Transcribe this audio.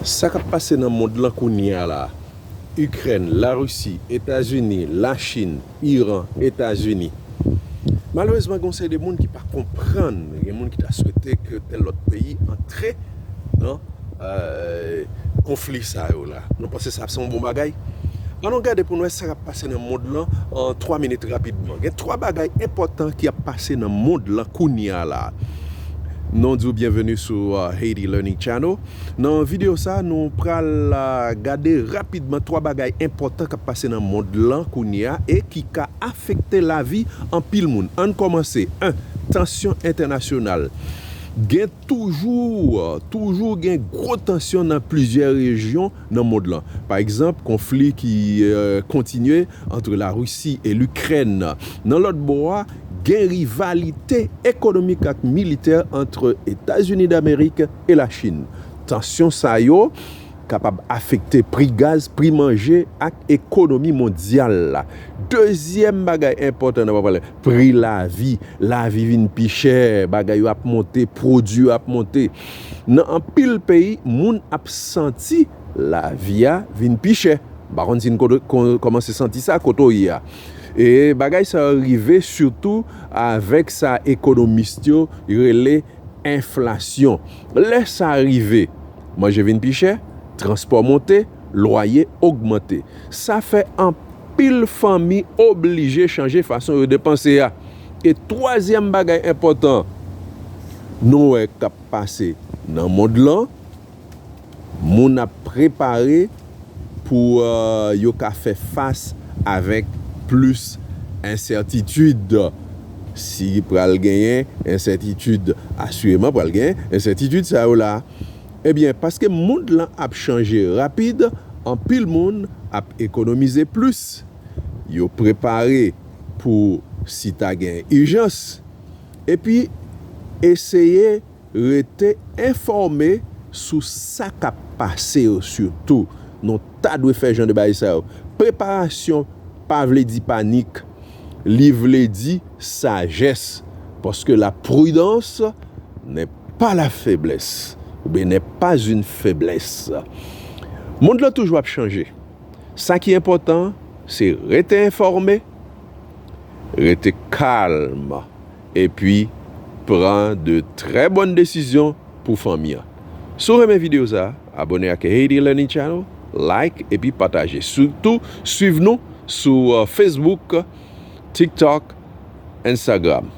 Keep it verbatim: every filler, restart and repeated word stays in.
Sa k ap pase nan mond lan kounye a la, Ikrèn, Larisi, Etazini, Lachin, Iran, Etazini. Malerezman, gen yon seri de moun ki pa konprann, gen moun ki ta swete ke tèl lòt peyi antre nan, euh, konfli sa yo la. Nou panse sa se yon bon bagay? Ann nou gade pou n wè sa k ap pase nan mond lan an twa minit rapidman. Gen twa bagay enpòtan ki ap pase nan mond lan kounye a la. Nou di w byenveni sou, uh, Haiti Learning Channel. Nan videyo sa, nou pral, uh, gade rapidman twa bagay enpòtan k ap pase nan mond lan kounye a e ki ka afekte lavi anpil moun. Ann kòmanse. En, tansyon entènasyonal. Gen toujou, toujou gen gwo tansyon nan plizyè rejyon nan mond lan. Pa egzanp, konfli ki, euh, kontinye ant Larisi e Likrèn. Nan lòt bò a, gen rivalite ekonomik ak militè ant Etazini Damerik e Lachin. Tansyon sa yo kapab afekte pri gaz, pri manje ak ekonomi mondyal la. Dezyèm bagay enpòtan nan pale, pri lavi. Lavi vin pi chè, bagay yo ap monte, pwodui yo ap monte. Nan anpil peyi, moun ap santi lavi a vin pi chè. M pa konn si n ko-, ko-, kòmanse santi sa kote w ye a. E bagay sa yo rive sitou avèk sa ekonomis yo rele enflasyon. Lè sa rive, manje vin pi chè, transpò monte, lwaye ogmante. Sa fè anpil fanmi oblije chanje fason yo depanse a. E twazyèm bagay enpòtan nou wè k ap pase nan mond lan, moun ap prepare pou, euh, yo ka fè fas avèk plis ensètitid. Si pral genyen ensètitid, asireman pral genyen ensètitid sa yo la. Ebyen, paske mond lan ap chanje rapid, anpil moun ap ekonomize plis. Yo prepare pou si ta gen ijans. Epi, eseye rete enfòme sou sa k ap pase yo sitou. Nou ta dwe fè jan de bagay sa yo. Preparasyon pa vle di panik. Li vle di sajès. Paske la prudence n'est pas la faiblesse. Oubyen n'est pas une faiblesse. Mond lan toujou ap chanje. Sa ki enpòtan, se rete enfòme, rete kalm, epi pran de trè bòn desizyon pou fanmi an. Si w renmen videyo sa, abòne ak Haiti Learning Channel, like epi pataje. Sitou, swiv nou sou, euh, Facebook, TikTok, Instagram.